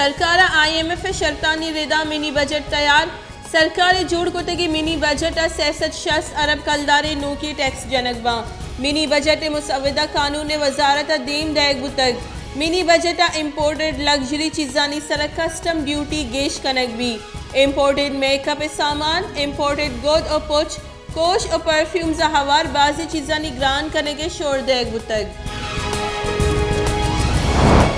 سرکار ءَ I am F ءِ شرطانی ردا منی بجٹ تیار۔ سرکار ءِ جوڑ کتگیں منی بجٹ ءَ سئے سد شست ارب کلدار ءِ نوکیں ٹیکس جنگ باں۔ منی بجٹ ءِ مسودہ قانون ءِ وزارت ءَ دیم دئیگ بوتگ۔ منی بجٹ ءَ امپورٹڈ لگژری چیزانی سر ءَ کسٹم ڈیوٹی گیش کنگ بیت۔ امپورٹڈ میک اپ ءِ سامان، امپورٹڈ گد ءُ پچ، کوش ءُ پرفیومز ءَ ہوار بازیں چیزانی گران کنگ ءِ شور دئیگ بوتگ۔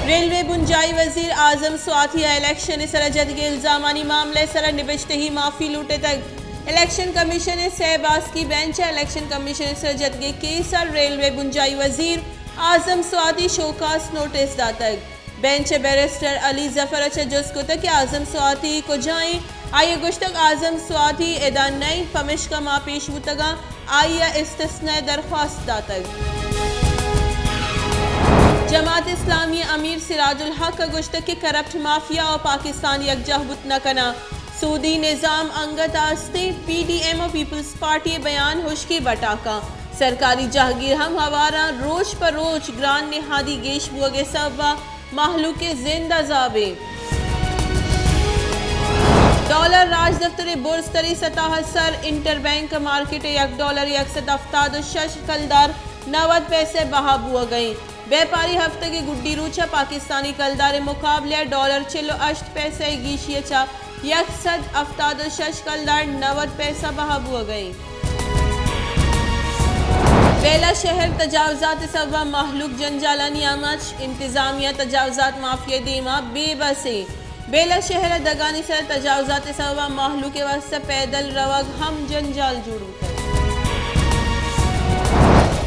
ریلوے بنجاہی وزیر اعظم سواتی ءَ الیکشن ءِ سر ءَ جتگیں الزامانی معاملہ ءِ سر ءَ نبشتہی معافی لوٹتگ۔ الیکشن کمیشن ءِ سئے باسکی بینچ ءَ الیکشن کمیشن ءِ سر ءَ جتگیں کیس ءَ ریلوے بنجاہی وزیر اعظم سواتی شوکاز نوٹس داتگ۔ بینچ ءَ بیرسٹر علی ظفر ءَ چہ جست کتگ کہ اعظم سواتی کجا ایں؟ آئی ءَ گوشتگ، اعظم سواتی ادا نہ انت، پمشکا ما پیش بوتگاں آئی ءَ استثناء ءِ درخواست داتگ۔ جماعت اسلامی ءِ امیر سراج الحق ءَ گوشتگ کہ کرپٹ مافیا ءُ پاکستان یکجاہ بوت نہ کناں۔ سودی نظام انگت ءَ استیں، پی ڈی ایم ءُ پیپلز پارٹی ءِ بیان ہشکیں بٹاکاں۔ سرکاری جاہگیر ہم ہواراں، روچ پہ روچ گران نہادی گیش بوگ ءِ سبب ءَ مہلوک ءِ زند عذابیں۔ ڈالر راجدپتر ءِ برز تریں سطح ءِ سر، انٹر بینک مارکیٹ ءَ یک ڈالر یک سد ہفتاد ءُ شش کلدار نود پیسہ بہا بوگ ءَ ایں۔ بیپاری ہفتگ ءِ گڈی روچ ءَ پاکستانی کلدار ءِ مقابلہ ءَ ڈالر چل ءُ ہشت پیسہ ءِ گیشی ءَ چہ یک سد ہفتاد ءُ شش کلدار نود پیسہ بہا بوگ ءَ ایں۔ بیلہ شہر تجاوزات ءِ سبب ءَ مہلوک جنجالانی آماچ، انتظامیہ تجاوزات مافیا ءِ دیما بے بس ایں۔ بیلہ شہر ءَ دگانی سر ءَ تجاوزات ءِ سبب ءَ مہلوک ءِ واستہ پیدل روگ ہم جنجال جوڑ بوتگ۔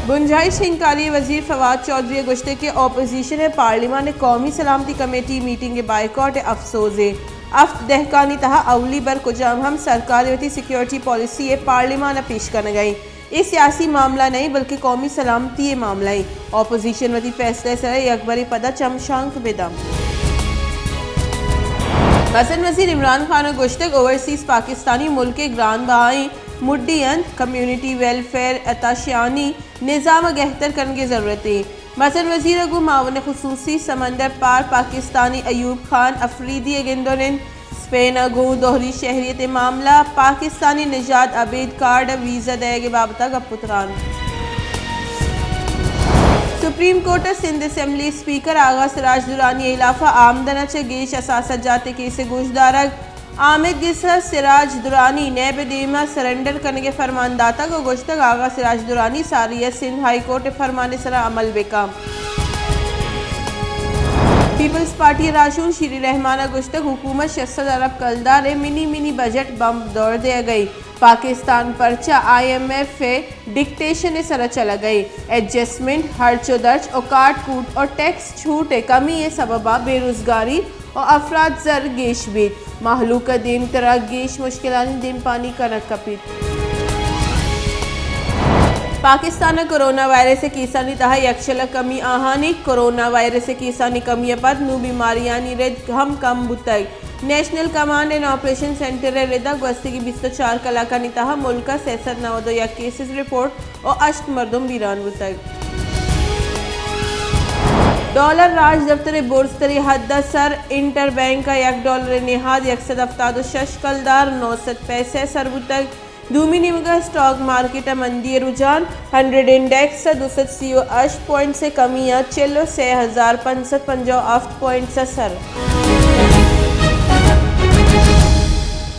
بنجاہی شنگکاری ءِ وزیر فواد چوہدری ءَ گوشتگ کہ اپوزیشن ءَ پارلیمان ءِ قومی سلامتی کمیٹی میٹنگ ءِ بائیکاٹ ءِ افسوز ایں۔ ہفت دہکانی تہا اولی بر کجام ہم سرکار ءَ وتی سیکورٹی پالیسی ءَ پارلیمان ءَ پیش کنگ ءَ ایں۔ اے سیاسی معاملہ نہ ایں، بلکہ قومی سلامتی ءِ معاملہ ایں۔ اپوزیشن وتی فیصلہ ءِ سرا یکبرے پدا چمشانک بہ دنت۔ مزن وزیر عمران خان ءَ گوشتگ، اوورسیز پاکستانی ملک ءِ گران بہائیں مڈی انت، کمیونٹی ویلفیئر عطا شیانی نظام ءَ گہتر کنگ ءِ ضرورت ایں۔ مزن وزیر ءَ گوں معاون خصوصی سمندر پار پاکستانی ایوب خان افریدی ءَ گند ءُ نند، اسپین ءَ گوں دوہری شہریت ءِ معاملہ، پاکستانی نژاد ابید کارڈ ءِ ویزا دئیگ ءِ بابت ءَ گپ ءُ تران۔ سپریم کورٹ ءَ سندھ اسمبلی اسپیکر آغا سراج درانی ءِ ہلاف ءَ آمدن ءَ چہ گیش اثاثہ جات ءِ کیس ءِ گوشدارگ، آمید گس ءَ سراج درانی نیب ءِ دیم ءَ سرنڈر کنگ ءِ فرمان داتگ ءُ گوشتگ، آغا سراج درانی ساری ءَ سندھ ہائی کورٹ ءِ فرمان ءِ سرا عمل بہ کن۔ پیپلز پارٹی ءِ راہشون شیری رحمان ءَ گوشتگ، حکومت شش سد ارب کلدار ءِ منی منی بجٹ بمب دور دیگ ءَ ایں۔ پاکستان پرچا آئی ایم ایف ءِ ڈکٹیشن ءِ سرا چلگ ءَ ایں؟ ایڈجسٹمنٹ، ہرچ ءُ درچ ءُ کاٹ کوٹ ءُ ٹیکس چھوٹ ءِ کمی ءِ سبب ءَ بے روزگاری ءُ افراط زر گیش بیت، مہلوک ءَ دیمترا گیش مشکلانی دیمپانی کنگ کپیت۔ پاکستان ءَ کرونا وائرس ءِ کیسانی تہا یکشل ءَ کمی آہانی، کرونا وائرس ءِ کیسانی کمی ءَ پد نوں بیماریانی رد ہم کم بوتگ۔ National command and operation centre ءِ رد ءَ گوستگیں بیست ءُ چار کلاکانی تہا ملک ءَ سئے سد نود ءُ یک کیسز رپورٹ ءُ ہشت مردم بیران بوتگ۔ ڈالر راجدپتر ءِ برزتریں حد ءَ سر، انٹر بینک ءَ یک ڈالر ءِ نہاد یک سد ہفتاد ءُ شش کلدار نو سد پیسہ ءَ سر بوتگ۔ دومی نیمگ ءَ اسٹاک مارکیٹ ءَ مندی ءِ رجحان، ہنڈریڈ انڈیکس ءَ دو سد سی ءُ ہشت پوائنٹس ءِ کمی ءَ چل ءُ سئے ہزار پنچ سد پنجاہ ءُ ہفت پوائنٹس ءَ سر۔